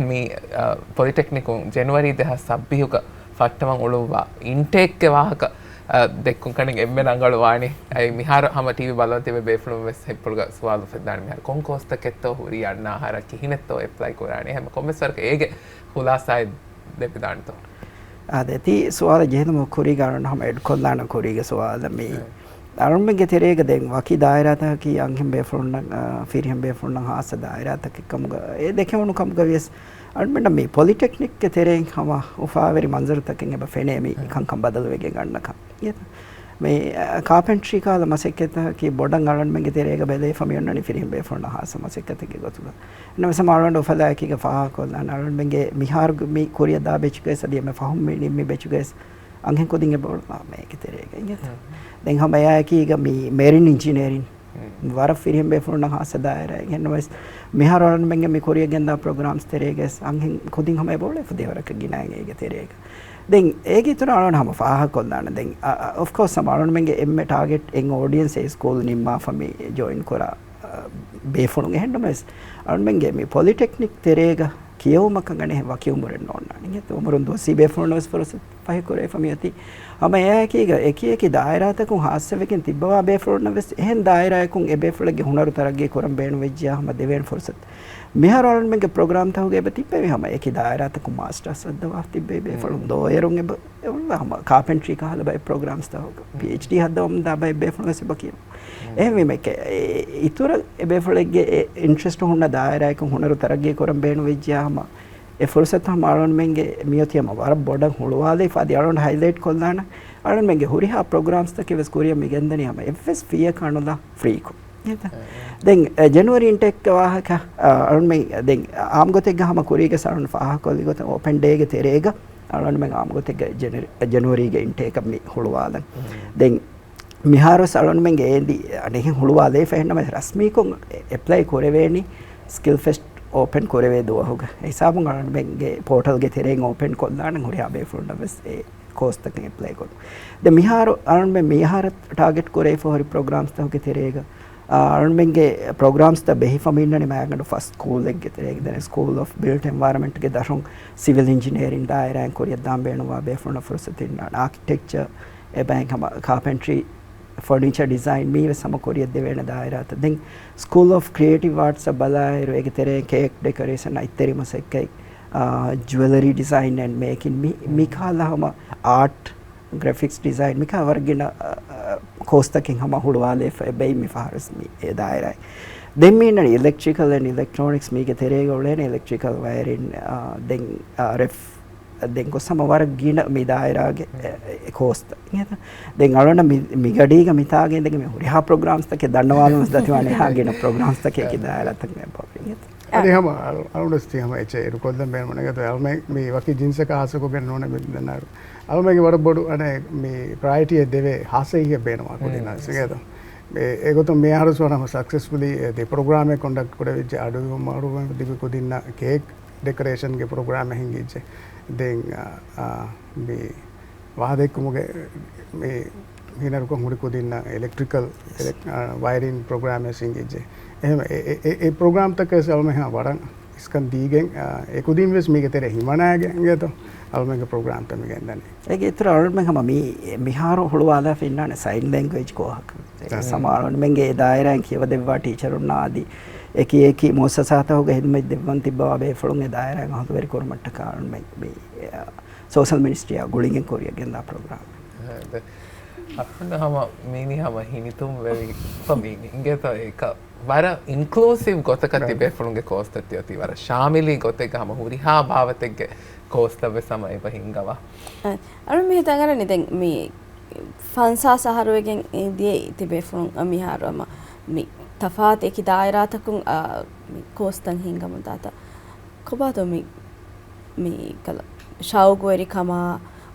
މި، އަ، ޕޮލިޓެކްނިކުން ޖެނުއަރީ ދެހާސް ސައްބީހުގަ ފައްޓަވަން އުޅުއްވާ އިންޓޭކްގެ ވާހަކަ، އަ، ދެއްކުން ކަނޑިން އެންމެ ރަނގަޅު ވާނީ. އައި މިހާރު ހަމަ ޓީވީ ބަލަން ތިބޭ ބޭފުޅުން ވެސް ހިތްޕުޅުގަ ސުވާލު އުފެދާނެ މިހާރު ކޮން ކޯސްތަކެއްތޯ ހުރީ އަންނަ އަހަރަށް ކިހިނެއްތޯ އެޕްލައި ކުރާނީ؟ ހަމަ ކޮންމެސް ވަރަކަށް އޭގެ ޚުލާސާއެއް ލިބިދާނެތޯ؟ އާދެ، ތި ސުވާލަށް ޖެހެލުމުގެ ކުރީގަ އަޅުން ހަމަ އެޑް ކޮށްލާނަން ކުރީގެ ސުވާލަށް މި. އަޅުންމެންގެ ތެރޭގަ ދެން ވަކި ދާއިރާތަކަކީ އަންހެން ބޭފުޅުންނަށް، އާ، ފިރިހެން ބޭފުޅުންނަށް ހާއްސަ ދާއިރާތަކެއް ކަމުގަ އެ ދެކެވުނު ކަމުގަ ވިޔަސް އަޅުމެންނަށް މި ޕޮލިޓެކްނިކްގެ ތެރެއިން ހަމަ އުފާވެރި މަންޒަރުތަކެއް އެބަ ފެނޭ މި ކަންކަން ބަދަލުވެގެން އަންނަކަން. މި، އަ، ކާޕެންޓްރީ ކަހަލަ މަސައްކަތްތަކަކީ ބޮޑަށް އަޅުންމެންގެ ތެރޭގަ ބެލެވިފަ މި އޮންނަނީ ފިރިހެން ބޭފުޅުންނަށް ހާއްސަ މަސައްކަތެއްގެ ގޮތުގަ. އެންމެސް ހަމަ އަޅުގަނޑު އުފަލާއެކީގަ ފާހަގަކޮށްލާނެ. އަޅުންމެންގެ މިހާރު މި ކުރިއަށް ދާ ބެޗުގައި ސަދި އެންމެ ފަހުން މި ނިންމި ބެޗުގައި އަންހެން ކުދިން އެބަ އުޅުނާ މޭގެ ތެރޭގަ އިނގޭތަ؟ ދެން ހަމަ އެއާއެކީގަ މި މެރިން އިންޖިނިއަރިން ވަރަށް ފިރިހެން ބޭފުޅުންނަށް ޚާއްޞަ ދާއިރާއެއް. އެހެންނަމަވެސް މިހާރު އަޅުންމެންގެ މި ކުރިޔަށް ގެންދާ ޕްރޮގްރާމްސް ތެރޭގަސް އަންހެން ކުދިން ހަމަ އެބައުޅޭ ފަދަ ވަރަކަށް ގިނައިން އޭގެ ތެރޭގަ. ދެން އޭގެ އިތުރަށް އަޅުން ހަމަ ފާހަގަކޮށްލާނަ. ދެން އޮފްކޯސް ހަމަ އަޅުންމެންގެ އެންމެ ޓާގެޓް އެން އޯޑިއެންސް އެ ސްކޫލް ނިންމާފަ މި ޖޮއިން ކުރާ އަ، ބޭފުޅުން. އެހެންނަމަވެސް އަޅުންމެންގެ މި ޕޮލިޓެކްނިކް ތެރޭގަ ކިޔެވުމަކަށް އަނެއް ވަކި އުމުރެއް ނޯންނާނެ. އިނގޭތޯ އުމުރުން ދުވަސްވީ ބޭފުޅުންނަށް ވެސް ފުރުސަތު ފަހި ކުރެވިފަ މިއޮތީ. ހަމަ އެއާއެކީގަ އެކި އެކި ދާއިރާތަކުން ހާއްސަވެގެން ތިއްބަވާ ބޭފުޅުންނަށް ވެސް އެހެން ދާއިރާއަކުން އެ ބޭފުޅެއްގެ ހުނަރު ތަރައްގީ ކުރަން ބޭނުންވެއްޖިޔާ ހަމަ ދެވޭނެ ފުރުސަތު. މިހާރު އަޅުންމެންގެ ޕްރޮގްރާމްތަކުގަ އެބަ ތިއްބެވި ހަމަ އެކި ދާއިރާތަކުން މާސްޓާސް ވައްދަވާ ތިއްބެވި ބޭފުޅުން. ލޯޔަރުން އެބަ އެބަ ހަމަ ކާޕެންޓްރީ ކަހަލަ ބައެއް ޕްރޮގްރާމްސްތަކުގަ ޕީއެޗްޑީ ހައްދަވަމުންދާ ބައެއް ބޭފުޅުން ވެސް އެބަ ކިޔަން. އެހެންވީމަ އެ، އިތުރަށް އެބޭފުޅެއްގެ އެ އިންޓްރެސްޓް ހުންނަ ދާއިރާއަކުން ހުނަރު ތަރައްގީ ކުރަން ބޭނުންވެއްޖިޔާ ހަމަ އެ ފުރުސަތު ހަމަ އަޅުންމެންގެ މިއޮތީ ހަމަ ވަރަށް ބޮޑަށް ހުޅުވާލައިފަ. އަދި އަޅުން ހައިލައިޓް ކޮށްލާނަ އަޅުންމެންގެ ހުރިހާ ޕްރޮގްރާމްސްތަކެއް ވެސް ކުރިއަށް މިގެންދަނީ ހަމަ އެއްވެސް ފީއެއް ކާނުލާ ފްރީކޮށް. ދެން، އެ، ޖެނުއަރީ އިންޓޭކްގެ ވާހަކަ، އަ، އަޅުންމެން ދެން އާމްގޮތެއްގަ ހަމަ ކުރީގަ އަޅުން ފާހަގަކޮށްލި ގޮތަށް އޯޕަން ޑޭގެ ތެރޭގަ އަޅުންމެން އާމްގޮތެއްގަ ޖެނެ-، ޖެނުއަރީގެ އިންޓޭކަށް މި ހުޅުވާލަން. ދެން މިހާރުވެސް އަޅުންމެންގެ އޭނދި އަނެއްހެން ހުޅުވާލައިފަ އެހެންނަމަ ރަސްމީކޮށް އެޕްލައި ކުރެވޭނީ ސްކިލް ފެސްޓް އޯޕަން ކުރެވޭ ދުވަހުގަ. އެ ހިސާބުން އަޅުންމެންގެ ޕޯޓަލްގެ ތެރެއިން އޯޕަން ކޮށްލާނަން ހުރިހާ ބޭފުޅުންނަށް ވެސް އެ ކޯސްތަކަށް އެޕްލައި ކޮށް. ދެން މިހާރު އަޅުންމެން މިހާރަށް ޓާގެޓް ކުރެވިފަ ހުރި ޕްރޮގްރާމްސްތަކުގެ ތެރޭގަ އަޅުންމެންގެ ޕްރޮގްރާމްސްތައް ބެހިފަ މި އިންނަނީ މާގަނޑު ފަސް ސްކޫލެއްގެ ތެރޭގަ. ދެން ސްކޫލް އޮފް ބިލްޓް އެންވަޔަރަމެންޓްގެ ދަށުން ސިވިލް އިންޖިނިއަރިން ދާއިރާއިން ކުރިއަށްދާން ބޭނުންވާ ބޭފުޅުންނަށް ފުރުސަތު އިންނާނެ. އާކިޓެކްޗަ އެބައިން ހަމަ ކާޕެންޓްރީ، ފަރުނީޗަރ ޑިޒައިން މީވެސް ހަމަ ކުރިއަށް ދެވޭނެ ދާއިރާތައް. ދެން ސްކޫލް އޮފް ކްރިއޭޓިވް އާޓްސް އަށް ބަލާއިރު އޭގެ ތެރެއިން ކޭކް ޑެކޮރޭޝަން، އަތްތެރި މަސައްކަތް، އާ، ޖުވެލަރީ ޑިޒައިން އެންޑް މޭކިން މި، މިކަހަލަ ހަމަ އާޓް، ގްރެފިކްސް ޑިޒައިން މިކަހަލަ ވަރަށް ގިނަ، އާ، އާ، ކޯސްތަކެއް ހަމަ ހުޅުވާލައިފަ އެބައި މި ފަހަރު މި އެ ދާއިރާއިން. ދެން މި އިންނަނީ އިލެކްޓްރިކަލް އެންޑް އިލެކްޓްރޯނިކްސް މީގެ ތެރޭގަ އުޅޭނެ އިލެކްޓްރިކަލް ވަޔަރިން، އާ، ދެން، އާ، ރެފް ދެން ގޮސް ހަމަ ވަރަށް ގިނަ މި ދާއިރާގެ އެ، އެ ކޯސްތައް. އިނގޭތަ؟ ދެން އަޅުން މި، މިގަޑީގަ މިތާގެ އިނދެގެ މި ހުރިހާ ޕްރޮގްރާމްސްތަކެއް ދަންނަވާލުމަސް ދަތިވާނެ އެހާ ގިނަ ޕްރޮގްރާމްސްތަކެއް އެކި ދާއިރާތަކުގަ އެބަ އިނގޭތަ؟ އަދި ހަމަ އަޅު-، އަޅުގަނޑު ހަމަ އެއްޗެއް އިރުކޮށްލަން ބޭނުމަނެގެ އަޅުމެ މި ވަކި ޖިންސަކަށް ހާއްސަކޮށްގެން ނޫނެ މި ދަންނައިރު. އަޅުމެގެ ވަރަށް ބޮޑު އަނެއް މި ޕްރައިއޮރިޓީއެއް ދެވޭ ހާއްސަ އެއްޗެއް އިނގޭތަ؟ އެ، އެގޮތުން މިއަހަރު ސޯނަމަ ސަކްސެސްފުލީ އެ ދެ ޕްރޮގްރާމެއް ކޮންޑަކްޓް ކުރެވިއްޖެ. އަޑުއިވުން މަރުވެ ދިގު ކުދިންނަށް ކޭކް ޑެކޮރޭޝަންގެ ޕްރޮގްރާމެއް ހިނގިއްޖެ. ދެން، އާ، އާ، މި ވާހަކަދެއްކުމުގެ މި ހިނަރުކޮށް ހުރި ކުދިންނަށް އިލެކްޓްރިކަލް، އިލެކް-، އާ، ވަޔަރިން ޕްރޮގްރާމެއް ހިނގިއްޖެ. އެހެން އެ، އެ، އެ، އެ ޕްރޮގްރާމްތަކަށް އަޅުމެން ވަރަށް އިސްކަން ދީގެން، އާ، އެ ކުދިން ވެސް މީގެ ތެރޭ ހިމަނާގެން އިނގޭތޯ އަޅުމެންގެ ޕްރޮގްރާމްތައް މި ގެންދަނީ. އޭގެ އިތުރަށް އަޅުމެން ހަމަ މި، މިހާރު ހުޅުވާލާފަ އިންނާނެ ސައިން ލެންގުއޭޖް ކޯހަކަށް. އެ، އެ. ހަމަ އަޅުމެންގެ އެ ދާއިރާއިން ކިޔަވަދެއްވާ ޓީޗަރުންނާ އަދި އެކި އެކި މުއައްސަސާތަކުގެ ހިދުމަތް ދެއްވަން ތިއްބަވާ ބޭފުޅުން އެ ދާއިރާއިން އަހުލުވެރި ކުރުމަށްޓަކާ އަޅުމެން މި، އެ، ސޯޝަލް މިނިސްޓްރީއާ ގުޅިގެން ކުރިއަށް ގެންދާ ޕްރޮގްރާމެއް. އެ، ދެ-، އަހަންނަށް ހަމަ މީނީ ހަމަ ހިނިތުންވެވިފަ މީ އިނގޭތޯ އެކަ ވަރަށް އިންކްލޫސިވް ގޮތަކަށް ތިބޭފުޅުންގެ ކޯސްތައް ތިއޮތީ ވަރަށް ޝާމިލީ ގޮތެއްގަ ހަމަ ހުރިހާ ބާވަތެއްގެ ކޯސްތައް ވެސް ހަމަ އެބަ ހިންގަވާ. އަ، އަޅު މި ހިތަށް އަނގަރަނީ ދެން މި ފަންސާސް އަހަރުވެގެން ދިޔައީ ތިބޭފުޅުން މިހާރު ހަމަ މި ތަފާތު އެކި ދާއިރާތަކުން، އަ، މި ކޯސްތައް ހިންގަމުން ދާތާ. ކޮބާތޯ މި، މި ކަލަ ޝައުގުވެރިކަމާ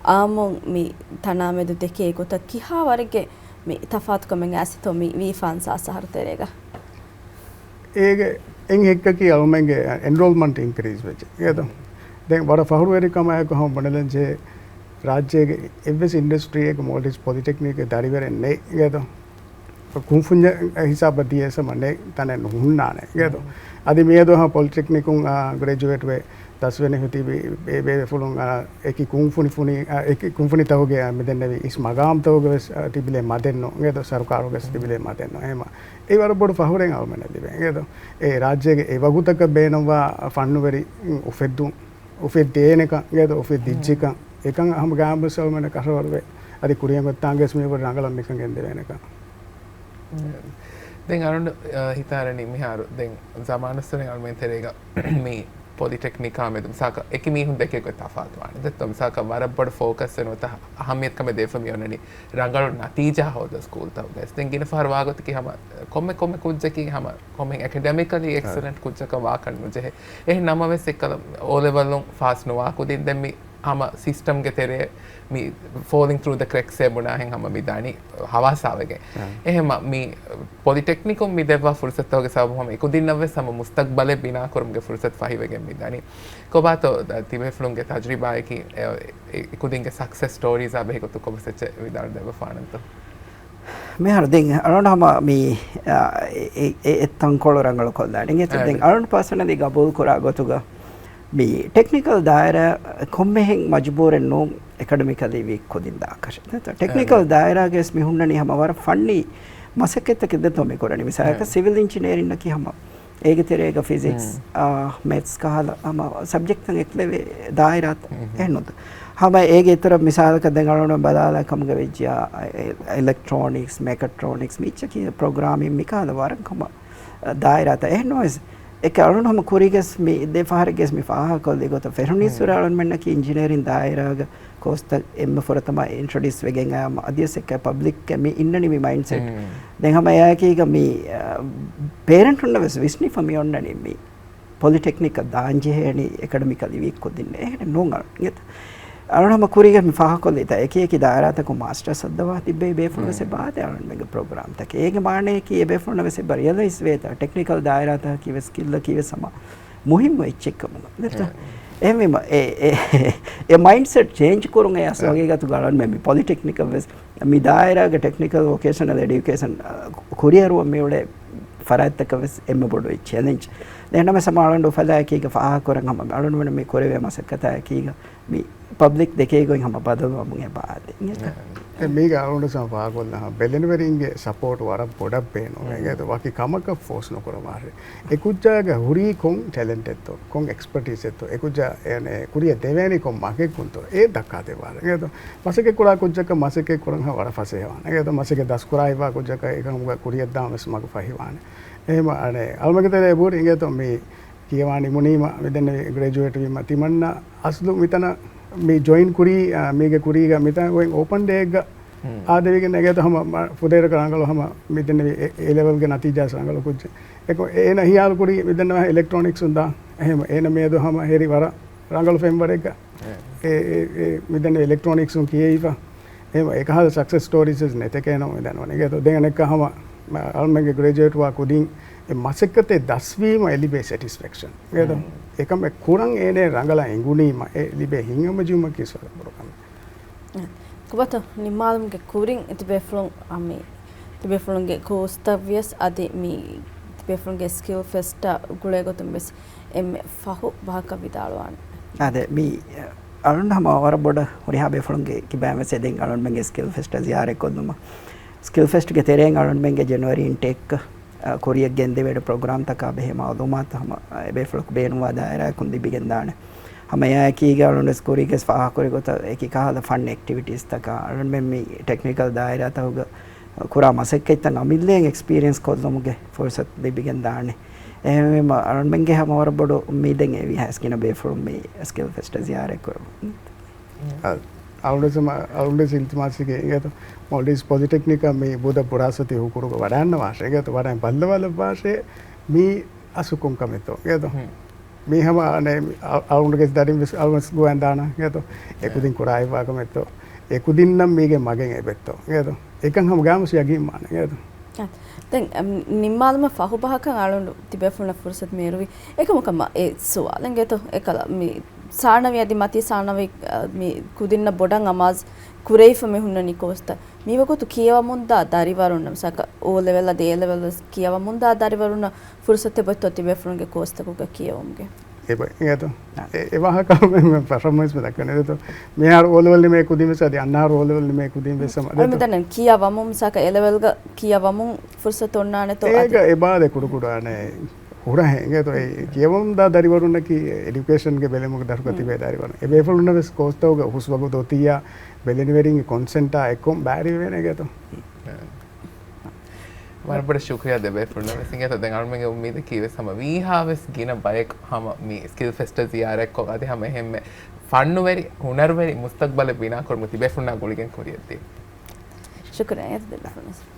އާއްމުން މި ތަނާމެދު ދެކޭ ގޮތަށް ކިހާ ވަރެއްގެ މި ތަފާތުކަމެއް އައިސްތޯ މި ވީ ފަންސާސް އަހަރު ތެރޭގަ؟ އޭގެ އެއް ހެއްކަކީ އަޅުމެންގެ އެންރޯލްމަންޓް އިންކްރީޒް ވެއްޖެ އިނގޭތޯ. ދެން ވަރަށް ފަހުރުވެރިކަމާއެކު ހަމަ ބުނެލަންޖެހޭ ރާއްޖޭގެ އެއްވެސް އިންޑަސްޓްރީއެއްގެ މޯލްޑިވްސް ޕޮލިޓެކްނިކްގެ ދަރިވަރެއް ނެތް އިނގޭތޯ. ކުންފުންޏެއް ހިސާބަށް ދިޔަސް ހަމަ ނެތް ތަނެއް ނުހުންނާނެ އިނގޭތޯ. އަދި މިއަދު ހަމަ ޕޮލިޓެކްނިކުން، އާ، ގްރެޖުއޭޓް ވެ ދަސްވެނި ހުތި ބޭ-، ބޭ-، ބޭފުޅުން، އާ، އެކި ކުންފުނި ފުނި، އާ، އެކި ކުންފުނިތަކުގެ މިދެންނެވި އިސް މަގާމްތަކުގެ ވެސް، އާ، ތިބިލެއް މަދެއް ނޫން އިނގޭތޯ، ސަރުކާރުގެ ވެސް ތިބިލެއް މަދެއް ނޫން. އެހެމަ އެ ވަރަށް ބޮޑު ފަހުރެއް އަޅުމެންނަށް ލިބޭ އިނގޭތޯ. އެ ރާއްޖޭގެ އެ ވަގުތަކަށް ބޭނުންވާ ފަންނުވެރި އުފެއްދުން، އުފެއްދޭނެކަން އިނގޭތޯ، އުފެއްދިއްޖެކަން، އެކަން ހަމަ ގާމްވެސް އަޅުމެންނަށް ކަށަވަރުވޭ. އަދި ކުރިއަށް އޮތްތާނގެސް މި ރަނގަޅަށް މިކަން ގެންދެވޭނެކަން. ދެން އަޅުން، އަ، ހިތާރަނީ މިހާރު ދެން ޒަމާނުއްސުރެ އަޅުމެން ތެރޭގަ މި ޕޮލިޓެކްނިކާ މެދު މިސާކަށް އެކި މީހުން ދެކޭ ގޮތް ތަފާތުވާނެ. ދެއްތޯ މިސާކަށް ވަރަށް ބޮޑު ފޯކަސް ނުވަތަ އަހައްމިޔަތުކަމެއް ދީފަ މި އޮންނަނީ ރަނގަޅު ނަތީޖާ ހޯދަން ސްކޫލްތަކުގަ. ދެން ގިނަ ފަހަރު ވާގޮތަކީ ހަމަ ކޮންމެ ކޮންމެ ކުއްޖަކީ ހަމަ ކޮންމެ އެކަޑެމިކަލީ އެކްސެލެންޓް ކުއްޖަކަށް ވާކަށް ނުޖެހޭ. އެހެން ނަމަވެސް އެއްކަލަ އޯލެވެލުން ފާސް ނުވާ ކުދިން ދެން މި ހަމަ ސިސްޓަމްގެ ތެރޭ މި ފޯލިން ތްރޫ ދަ ކްރެކްސޭ ބުނާހެން ހަމަ މި ދާނީ ހަވާސާވެގެން. އެހެމަ މި ޕޮލިޓެކްނިކުން މި ދެއްވާ ފުރުސަތުގެ ސަބަބު ހަމަ އެކުދިންނަށްވެސް ހަމަ މުސްތަގްބަލެއް ބިނާކުރުމުގެ ފުރުސަތު ފަހިވެގެން މި ދާނީ. ކޮބާތޯ ތިބޭފުޅުންގެ ތަޖުރިބާއަކީ އެ، އެ، އެކުދިންގެ ސަކްސެސް ސްޓޯރީޒާ ބެހިގޮތު ކޮބަސް އެއްޗެއް ވިދާޅު ދެއްވަފާނަންތޯ؟ މިހާރު ދެން އަޅުން ހަމަ މި، އާ، އެ، އެ، އެ، އެ ތަންކޮޅު ރަނގަޅު ކޮށްލާނެ. އެ، ދެން އަޅުން ޕާސަނަލީ ގަބޫލު ކުރާ ގޮތުގަ މި ޓެކްނިކަލް ދާއިރާ ކޮންމެހެން މަޖުބޫރެއް ނޫން އެކަޑަމިކަލީ ވީކް ކުދިން ދާކަށެއް. އެ، ޓެކްނިކަލް ދާއިރާގަސް މި ހުންނަނީ ހަމަ ވަރަށް ފަންނީ މަސައްކަތްތަކެއް ދެތޯ މި ކުރަނީ. މިސާލަކަށް ސިވިލް އިންޖިނިއަރިންނަކީ ހަމަ އޭގެ ތެރޭގަ ފިޒިކްސް، އާ، މެތްސް ކަހަލަ ހަމަ ސަބްޖެކްޓްތައް އެކުލެވޭ ދާއިރާތައް އެހެންނު. ހަމަ އޭގެ އިތުރަށް މިސާލަކަށް ދެން އަޅުން ބަލާލާ ކަމުގަ ވެއްޖިޔާ، އެ، އެލެކްޓްރޯނިކްސް، މެކަޓްރޯނިކްސް، މިއްޗަކީ ޕްރޮގްރާމިން މިކަހަލަ ވަރަށް ހަމަ ދާއިރާތައް އެހެންނުވެސް އެކަ އަޅުން ހަމަ ކުރީގަސް މި ދެ ފަހަރެއްގަސް މި ފާހަގަކޮށްލި ގޮތަށް ފެށުނީއްސުރެ އަޅުންމެންނަކީ އިންޖިނިއަރިން ދާއިރާގަ ކޯސްތައް އެންމެ ފުރަތަމަ އިންޓްރޮޑިއުސް ވެގެން އައި އަދިވެސް އެކަ ޕަބްލިކް މި އިންނަނީ މި މައިންޑްސެޓް. ދެން ހަމަ އެއާއެކީގަ މި، އަ، ޕޭރެންޓުންނަށް ވެސް ވިސްނިފަ މި އޮންނަނީ މި ޕޮލިޓެކްނިކަށް ދާން ޖެހޭނީ އެކަޑަމިކަލީ ވީކް ކުދިން އެހެނެއް ނޫން އަޅުން. އަޅުން ހަމަ ކުރީގަ މި ފާހަގަކޮށްލީތާ އެކި އެކި ދާއިރާތަކުން މާސްޓަރސް ހައްދަވާ ތިއްބެވި ބޭފުޅުން ވެސް އެބަ އާދޭ އަޅުންމެންގެ ޕްރޮގްރާމްތަކެއް. އޭގެ މާނައަކީ އެބޭފުޅުންނަށް ވެސް އެބަ ރިއަލައިޒް ވޭތާ ޓެކްނިކަލް ދާއިރާތަކަކީ ވެސް ސްކިލްއަކީ ވެސް ހަމަ މުހިއްމު އެއްޗެއްކަމުގަ. ދެއްތޯ؟ އެހެންވީމަ އެ، އެ، އެ މައިންޑްސެޓް ޗޭންޖް ކުރުން އެ އަސްލު ހަގީގަތުގަ އަޅުންމެން މި ޕޮލިޓެކްނިކަށް ވެސް މި ދާއިރާގެ ޓެކްނިކަލް ވޮކޭޝަނަލް އެޑިއުކޭޝަން، އަ، ކުރިއަރުވަން މިއުޅޭ ފަރާތްތަކަށް ވެސް އެންމެ ބޮޑު ޗެލެންޖް. ދެންނަމަ ސަމާ އަޅުން އުފަލާއެކީގަ ފާހަގަކުރަން ހަމަ އަޅުން ވަނަ މި ކުރެވޭ މަސައްކަތާއެކީގަ މި ޕަބްލިކް ދެކޭ ގޮތް ހަމަ ބަދަލުވަމުން އެބަ އާދޭ. އެ، މީގަ އަޅުން ސަމާ ފާހަގަކޮށްލާ ހަމަ ބެލެނިވެރިންގެ ސަޕޯޓް ވަރަށް ބޮޑަށް ބޭނުން. އެގޭ ވަކި ކަމަކަށް ފޯސް ނުކުރަމާށޭ. އެ ކުއްޖާގަ ހުރީ ކޮން ޓެލެންޓެއްތޯ، ކޮން އެކްސްޕަޓީސްއެއްތޯ، އެ ކުއްޖާ އެ، އެ ކުރިއަށް ދެވޭނީ ކޮން މަގެއްގުންތޯ، އެ ދައްކާދެއްވާނެ. އެގޭތޯ މަސައްކަތް ކުރާ ކުއްޖަކަށް މަސައްކަތް ކުރަން ހަ ވަރަށް ފަސޭހަވާނެ. އެގޭތޯ މަސައްކަތް ދަސްކުރާ ހިތްވާ ކުއްޖަކަށް އެކަމުގަ ކުރިއަށްދާން ވެސް މަގު ފަހިވާނެ. އެހެމަ އަނެ އަޅުމެންގެ ތެރޭ ބުރި އިނގޭތޯ މި ކިޔަވާ ނިމުނީމަ މިދެންނެވި ގްރެޖުއޭޓް ވީމަ ތިމަންނަ އަސްލު މިތަނަށް މި ޖޮއިން ކުރީ، އާ، މީގެ ކުރީގަ މިތަން އޮތް އޯޕަން ޑޭއެއްގަ އާދެވިގެން އެގޭތޯ ހަމަ މަ-، ފުދޭވަރަކަށް ރަނގަޅު ހަމަ މިދެންނެވި އެ، އޭ ލެވެލްގެ ނަތީޖާ ރަނގަޅު ކުއްޖެއް. އެކޮ އޭނަ ހިޔާލު ކުރީ މިދެންނެވި އިލެކްޓްރޯނިކްސުން ދާ. އެހެމަ އޭނަ މިއަދު ހަމަ ހެރި ވަރަށް ރަނގަޅު ފެންވަރެއްގަ އެ، އެ، އެ، މިދެންނެވި އިލެކްޓްރޯނިކްސުން ކިޔެވިފަ. އެހެމަ އެކަހަލަ ސަކްސެސް ސްޓޯރީސް ނެތެކޭނޯ މިދަންވަނީ. އެގޭތޯ ދެން އަނެއްކާ ހަމަ އަޅުމެންގެ ގްރެޖުއޭޓްވާ ކުދިން އެ މަސައްކަތެއް ދަސްވީމަ އެ ލިބޭ ސެޓިސްފެކްޝަން. އެގޭތޯ އެކަމެއް ކުރަން އޭނަ ރަނގަޅަށް އެނގުނީމަ އެ ލިބޭ ހިތްހަމަޖެހުމަކީ ވަރަށް ބޮޑު ކަމެއް. ކޮބާތޯ ނިންމާލުމުގެ ކުރިން ތިބޭފުޅުން އަ، މި ތިބޭފުޅުންގެ ކޯސްތައް ވިޔަސް އަދި މި ތިބޭފުޅުންގެ ސްކިލް ފެސްޓާ ގުޅޭ ގޮތުން ވެސް އެންމެ ފަހު ބަހަކަށް ވިދާޅުވާނެ. އާދެ، މި، އަ، އަޅުން ހަމަ ވަރަށް ބޮޑަށް ހުރިހާ ބޭފުޅުންގެ ކިބައިން ވެސް އެދެން އަޅުންމެންގެ ސްކިލް ފެސްޓަށް ޒިޔާރަތް ކޮށްލުމަށް. ސްކިލް ފެސްޓްގެ ތެރެއިން އަޅުންމެންގެ ޖެނުއަރީ އިންޓޭކް، އަ، ކުރިއަށް ގެންދެވޭ ޕްރޮގްރާމްތަކާ ބެހޭ މައުލޫމާތު ހަމަ، އަ، އެބޭފުޅަކު ބޭނުންވާ ދާއިރާއަކުން ލިބިގެންދާނެ. ހަމަ އެއާއެކީގަ އަޅުންވެސް ކުރީގަސް ފާހަގަކުރި ގޮތަށް އެކި ކަހަލަ ފަން އެކްޓިވިޓީސްތަކާ އަޅުންމެން މި ޓެކްނިކަލް ދާއިރާތަކުގަ ކުރާ މަސައްކަތްތައް އަމިއްލައިން އެކްސްޕީރިއެންސް ކޮށްލުމުގެ ފުރުސަތު ލިބިގެން ދާނެ. އެހެންވީމަ އަޅުންމެންގެ ހަމަ ވަރަށް ބޮޑު އުއްމީދެއް އެވީ ހަސްގިނަ ބޭފުޅުން މި ސްކިލް ފެސްޓަށް ޒިޔާރަތް ކުރުމަށް. އަ، އަޅުންވެސް މަ-، އަޅުންވެސް އިލްތިމާސްގެ އިނގޭތޯ މޯލްޑިވްސް ޕޮލިޓެކްނިކަށް މި ބުދަ ބުރާސްފަތި ހުކުރުގަ ވަޑައިންނަވާށޭ އިނގޭތޯ ވަޑައިން ބައްލަވާލައްވާށޭ މި އަސުކުން ކަމެއްތޯ އިނގޭތޯ. މީ ހަމަ އަނެ އަ-، އަޅުންގެ ދަރިން ވެސް އަޅުންވެސް ގޮވަން ދާނަ އިނގޭތޯ. އެކުދިން ކުރާ ހިތްވާ ކަމެއްތޯ. އެކުދިންނަށް މީގެ މަގެއް އެބެއްތޯ އިނގޭތޯ. އެކަން ހަމަ ގާމުސް ޔަގީންވާނެ އިނގޭތޯ. އަ، ދެން، އަ، ނިންމާލުމަށް ފަހު ބަހަކަށް އަޅުން ތިބޭފުޅުންނަށް ފުރުސަތު މޭރުވި. އެކަމަކަށް އެ ސުވާލެއް އިނގޭތޯ. އެކަލަ މި ސާނަވީ އަދި މަތީ ސާނަވީ، އަ، މި ކުދިންނަށް ބޮޑަށް އަމާޒު ކުރެވިފަ މި ހުންނަނީ ކޯސްތައް. މިވަގުތު ކިޔަވަމުންދާ ދަރިވަރުންނަށް، މިސާލަކަށް އޯ ލެވެލް އަދި އޭ ލެވެލް ވެސް ކިޔަވަމުންދާ ދަރިވަރުންނަށް ފުރުސަތެއް އޮތްތޯ ތިބޭފުޅުންގެ ކޯސްތަކުގަ ކިޔެވުމުގެ؟ އެބަ އިނގޭތޯ. އެ، އެ ވާހަކަ މެ، މެ ފަށަމައިސް މެ ދައްކަނީ ދެތޯ. މިހާރު އޯ ލެވެލް ނިމޭ ކުދިން ވެސް އަދި އަންނަހާރު އޯ ލެވެލް ނިމޭ ކުދިން ވެސް ހަމަ އަދި ދެތޯ. މިދަންނަން ކިޔަވަމުން މިސާލަކަށް އޭ ލެވެލްގަ ކިޔަވަމުން ފުރުސަތު އޮންނާނެތޯ އަދި؟ އޭގަ އެބާދެ ކުޑަކުޑަ އަނެ ހުރަހެއް އިނގޭތޯ. އެ ކިޔަވަމުންދާ ދަރިވަރުންނަކީ އެޑިއުކޭޝަންގެ ބެލެމުގެ ދަށުގަ ތިބޭ ދަރިވަރުން. އެބޭފުޅުންނަށް ވެސް ކޯސްތަކުގެ ހުސްވަގުތު އޮތިއްޔާ ބެލެނިވެރިންގެ ކޮންސެންޓާ އެއްކޮށް ބައިވެރިވޭނެ އިނގޭތޯ. ވަރަށް ބޮޑަށް ޝުކުރިއްޔާ ދެބޭފުޅުންނަށް ވެސް އިނގޭތޯ. ދެން އަޅުމެންގެ އުއްމީދަކީ ވެސް ހަމަ ވީހާވެސް ގިނަ ބަޔަކު ހަމަ މި ސްކިލް ފެސްޓަށް ޒިޔާރަތްކޮށް އަދި ހަމަ އެހެންމެ ފަންނުވެރި، ހުނަރުވެރި މުސްތަގްބަލެއް ބިނާކުރުމަށް ތިބޭފުޅުންނާ ގުޅިގެން ކުރިއަށްދީ. ޝުކުރިއްޔާ ދެބޭފުޅުންނަށް.